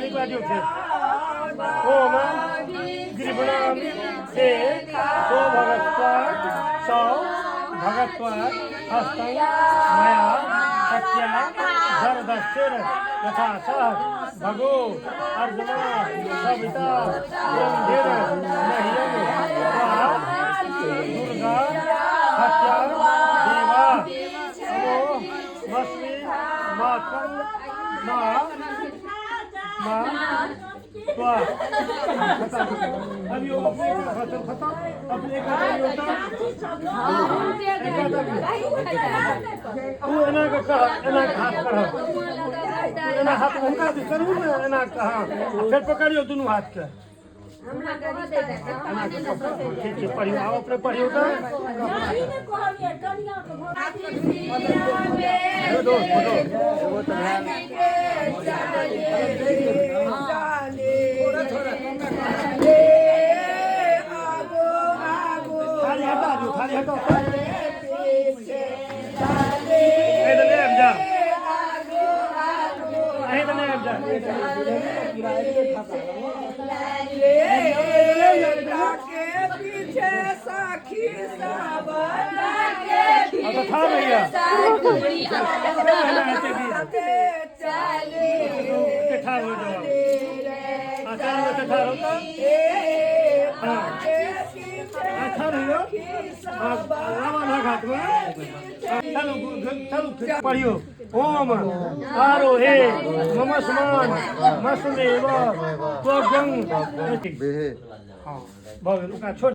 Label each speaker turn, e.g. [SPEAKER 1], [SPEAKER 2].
[SPEAKER 1] कनिक बाजियौ फेर। ओम गृह्णामि ते सौभगत्वा सौ भगत्वा हस्तं मया सख्या जरदस्तिर यथा सः भगो अर्जुना सविता पुरंधिर मह्यं त्वा दुर्गा सख्या देवा नमो मस्मि मातृ मा मा त्वा। अब यो अपने का खत्म खत्म अपने का होता तू एना के कह, एना के हाथ करह, एना हाथ हुनका दिस करू ने, एना के। हाँ, फेर पकड़ियौ दुनू हाथ के, एना के पकड़। ठीक छै, पढ़ियौ आब, अपने पढ़ियौ तऽ। दोस्त फोटो। थाली हटा दियौ, थाली हटाओ। एहि दने आबि जा, एहि दने आबि जा।
[SPEAKER 2] पीछे सखी सब।
[SPEAKER 1] अब तऽ ठाढ़ रहिया।
[SPEAKER 2] चले।
[SPEAKER 1] ठाढ़ हो जाओ। हाँ, चारू गोटे ठाढ़ हो तऽ। हाँ हाँ, ठाढ़ होइयो। हाँ, रामा नाग हाथमे। हाँ, चलू चलू, पढ़ियौ। ओम आरोहे मम स्मान मसमेव त्वगं।
[SPEAKER 3] बेहे।
[SPEAKER 1] हाँ, भऽ गेल, ओकरा छोड़।